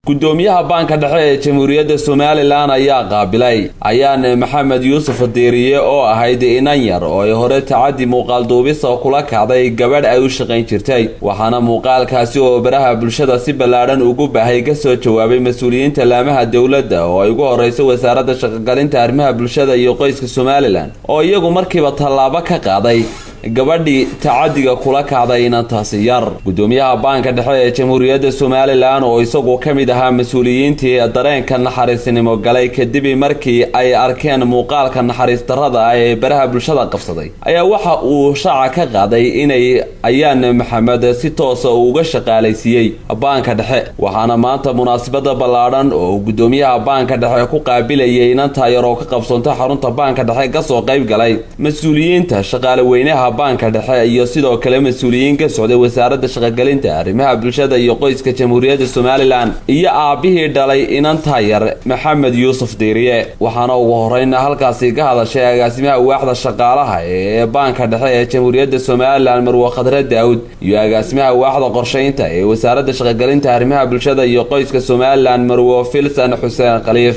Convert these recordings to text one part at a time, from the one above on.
Gudoomiyaha Baanka Dhexe ee Jamhuuriyadda Somaliland ayaa qaabilay Ayaan Maxamed Yuusuf Diiriye, oo ahayd inan yar oo ay hore tacaddi muuqaal duubisa kula kacday gabadh ay u shaqayn jirtay. Waxaana muuqaalkaasi oo baraha bulshada si ballaadhan ugu baahay kasoo jawaabay mas-uuliyiinta laamaha dowladda, oo ay ugu horeyso Wasaaradda Shaqogalinta, Arrimaha Bulshada iyo Qoyska Somaliland, oo iyagu markiiba tallaabo ka qaaday gabadhii tacadiga kula kacday inantaasi yar. Gudoomiyaha Baanka Dhexe ee Jamhuuriyadda Somaliland, oo isagu ka mid ahaa mas-uuliyiintii dareenka naxariisnimo galay kadib markii ay arkeen muuqaalka naxariis darrada ah ee baraha bulshada qabsaday, ayaa waxa uu shaaca ka qaaday inay Ayaan Maxamed si toosa uga shaqaalaysiiyey Baanka Dhexe. Waxaana maanta munaasabada ballaadhan oo gudoomiyaha Baanka Dhexe ku qaabilayay inantaa yar oo ka qabsoontay xarunta Baanka Dhexe kasoo qayb galay mas-uuliyiinta shaqaale weynaha Baanka Dhexe iyo sidoo kale mas-uuliyiin ka socday Wasaaradda Shaqogelinta, Arrimaha Bulshada iyo Qoyska Jamhuuriyadda Somaliland iyo aabihii dhalay inantaa yar, Maxamed Yuusuf Diiriye. Waxaana ugu horeyna halkaasi ka hadashay agaasimaha waaxda shaqaalaha ee Baanka Dhexe ee Jamhuuriyadda Somaliland, Marwo Khadre Daawud, iyo agaasimaha waaxda qorsheynta ee Wasaaradda Shaqogelinta, Arrimaha Bulshada iyo Qoyska Somaliland, Marwo Filsan Xuseen Khaliif.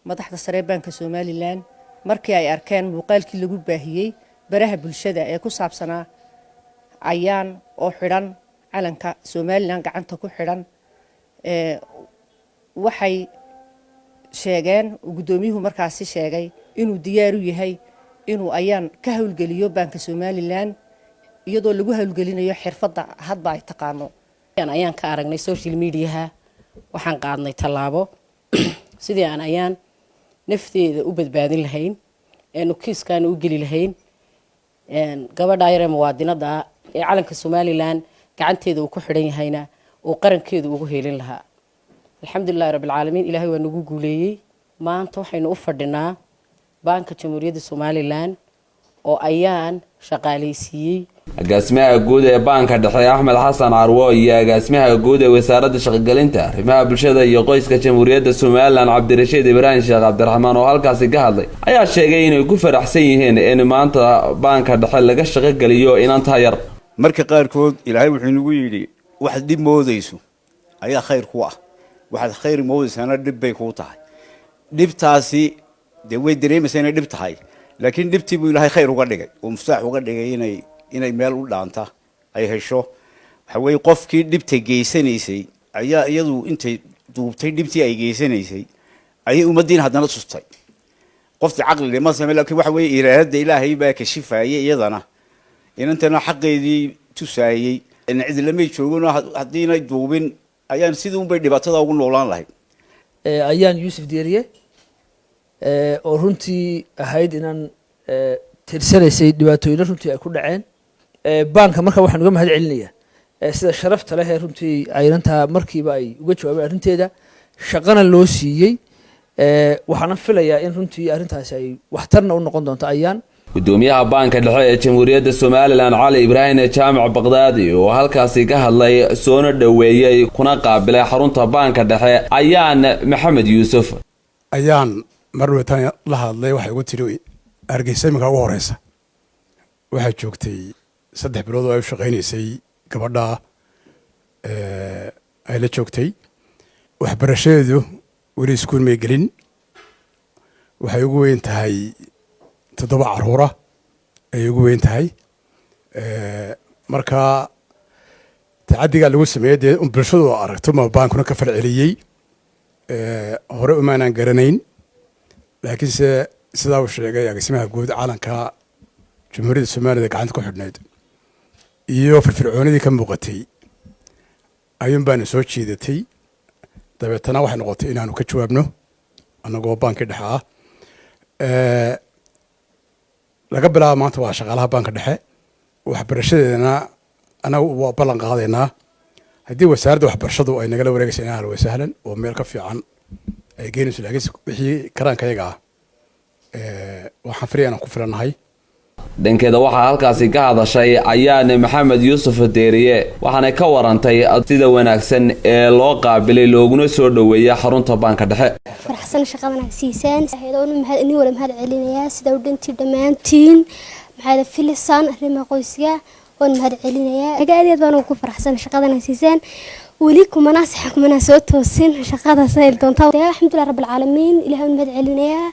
Madaxda sare Baanka Somaliland markii ay arkeen muuqaalkii lagu baahiyey baraha bulshada ee ku saabsanaa Ayaan oo xidhan calanka Somaliland gacanta ku xidhan, waxay sheegeen, guddoomiyuhu markaasi sheegay inuu diyaar u yahay inuu Ayaan ka howlgeliyo Baanka Somaliland, iyadoo lagu howlgelinayo xirfadda hadba ay taqaano. Ayaan ka aragnay social mediaha. Waxaan qaadnay tallaabo sidii aan Ayaan nafteeda u badbaadin lahayn, eenu kiiskaana u geli lahayn gabadha yaree muwaadinada ee calanka Somaliland gacanteeda uu ku xidhan yahayna uu qarankeedu ugu heelin lahaa. Alxamdulilahi rabbilcaalamiin, Ilaahay waa nagu guuleeyey. Maanta waxaynu u fadhinaa Baanka Jamhuuriyadda Somaliland oo Ayaan shaqaalaysiiyey. Agaasimaha guud ee Baanka Dhexe, Axmed Xasan Carwo, iyo agaasimaha guud ee Wasaaradda Shaqogelinta, Arrimaha Bulshada iyo Qoyska Jamhuuriyadda Somaliland, Cabdirashiid Ibraahim Sheekh Cabdiraxmaan, oo halkaasi ka hadlay, ayaa sheegay inay ku faraxsan yihiin in maanta Baanka Dhexe laga shaqogeliyo inantaa yar. Marka qaarkood Ilaahay wuxuu inagu yidhi: "Waxaad dhib moodayso ayaa khayr ku ah, waxaad khayr moodaysaana dhib bay kuu tahay." Dhibtaasi dee way dareemaysaa inay dhib tahay, laakiin dhibtii buu Ilaahay khayr uga dhigay oo muftaax uga dhigay inay meel u dhaanta ay hesho. Waxa weeye, qofkii dhibta geysanaysay ayaa iyadu intay duubtay dhibtii ay geysanaysay ayay ummaddiin haddana tustay. Qoftii caqli leh ma same, laakiin waxa weeye iraadada Ilaahay baa kashifayay, iyadana inantana xaqeedii tusaayey. Cid lamay jooginoo haddiinay duubin ayaan sidii unbay dhibaatada ugu noolaan lahayd. Ayaan Yuusuf Diiriye, oo runtii ahayd inaan tirsanaysay dhibaatooyino runtii ay ku dhaceen baanka, marka waxaan uga mahad celinayaa sida sharafta leh ee runtii inantaa markiiba ay uga jawaabeen arrinteeda, shaqana loo siiyey. Waxaana filayaa in runtii arrintaasi ay waxtarna u noqon doonto Ayaan. Gudoomiyaha Baanka Dhexe ee Jamhuuriyadda Somaliland, Cali Ibraahim Jaamac Baqdaadi, oo halkaasi ka hadlay, soona dhoweeyey kuna qaabilay xarunta Baanka Dhexe Ayaan Maxamed Yuusuf. Ayaan mar dhaweytaan la hadlay. Waxay ugu tiri Hargeysa iminka ugu horeysa waxaa joogtay 3 bilood oo ay u shaqaynaysay gabadha ay la joogtay. Waxbarashadeedu weli iskuul may gelin. Waxay ugu weyn tahay toddoba caruura ayay ugu weyn tahay. Marka tacaddigaa lagu sameeyey dee bulshadu aragto ma baankuna ka falceliyey. Hore umaanaan garanayn, laakiinse sidaa uu sheegay agaasimaha guud, calanka Jamhuuriyadda Soomaalida gacanta ku xidhnayd iyo firfircoonidii ka muuqatay ayuun baana soo jiidatay. Dabeetana waxay noqotay inaanu ka jawaabno annagoo baankii dhexe ah. Laga bilaabo maanta waa shaqaalaha Baanka Dhexe. Waxbarashadeedana anagu waa ballan qaadaynaa, haddii Wasaaradda Waxbarashadu ay nagala wareegaysa in ahlan wasahlan oo meel ka fiican ay geynayso, laakiin wixii karaankayaga ah waxaan filaya inaan ku filannahay. Dhankeeda waxaa halkaasi ka hadashay Ayaane Maxamed Yuusuf Deeriye, waxaanay ka warantay sida wanaagsan ee loo qaabilay looguna soo dhoweeyay xarunta Baanka Dhexe. Faraxsan shaqadan ay siiseen nin wala mahad celinayaa sida u dhantii dhammaantiin. Maxaada Filisan, arrimaha qoyska waan mahad celinayaa. Aad aad baan ugu faraxsan shaqadan ay siiseen. Weli kumana sax, kumana soo toosin shaqada sayl doonta. Alxamdulilah rabbil caalamiin, Ilahay u mahad celinayaa.